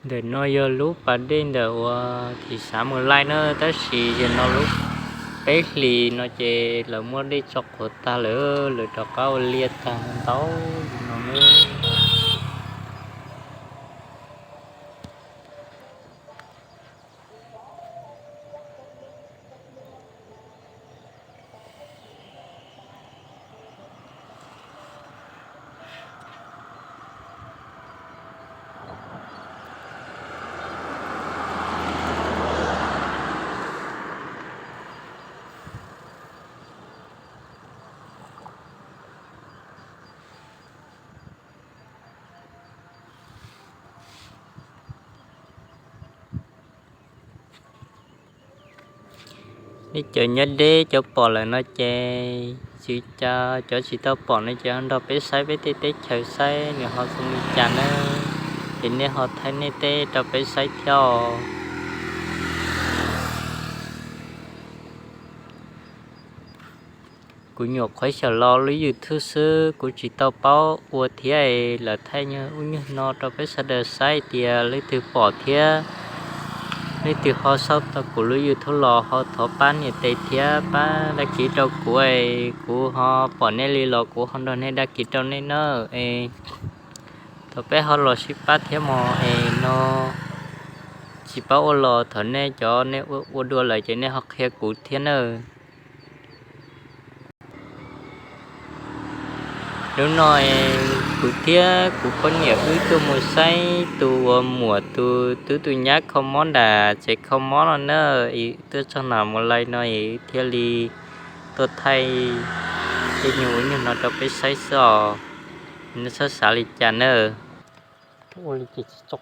Ntawm no yog lub pas dej ntawm uas thim xav mus laij na, tab sis yog no lub peb hlis no ces lawv muab dej tso qhuav tag lawm, lawv rov qab ua liaj tag ntau no. Nej cov nyob deb cov pom lawm no ces tsis cas, cov tsis tau pom no ces ho nrog peb saib peb tej teb chaws saib nws ho zoo li cas nawb, ces nej ho thaij nej teb rau peb saib thiab os. Kuv nyuam qhuav xyaum los lub YouTube xwb, kuv tsis tau paub ua thiab, lawv thaij ub nyuag no rau peb sawv daws saib tias leej twg pom thiab leej twg ho xauj tau kuv lub YouTube los ho thov pab nias tes thiab pab dag kiv rau kuv es kuv ho pom nej li los kuv ho nrog nej dag kiv rau nej nawb es. Thaum peb ho los sib pab thiab mog es no tsis paub ua los thaum nej cov nej ua dua lawm ces nej ho qhia kuv thiab nawb. Hnub no kuv thiab kuv poj niam wb tuaj mus saib tus uas muam tus tub tus nyab kho mob nram tsev kho mob no na, es tuaj txog nram mus laij no es thiaj li tuaj thaij tej nyuag ub nyuag no rau peb saib xwb os. Nej txhob xav li cas nawb. Ua li ces tsis tso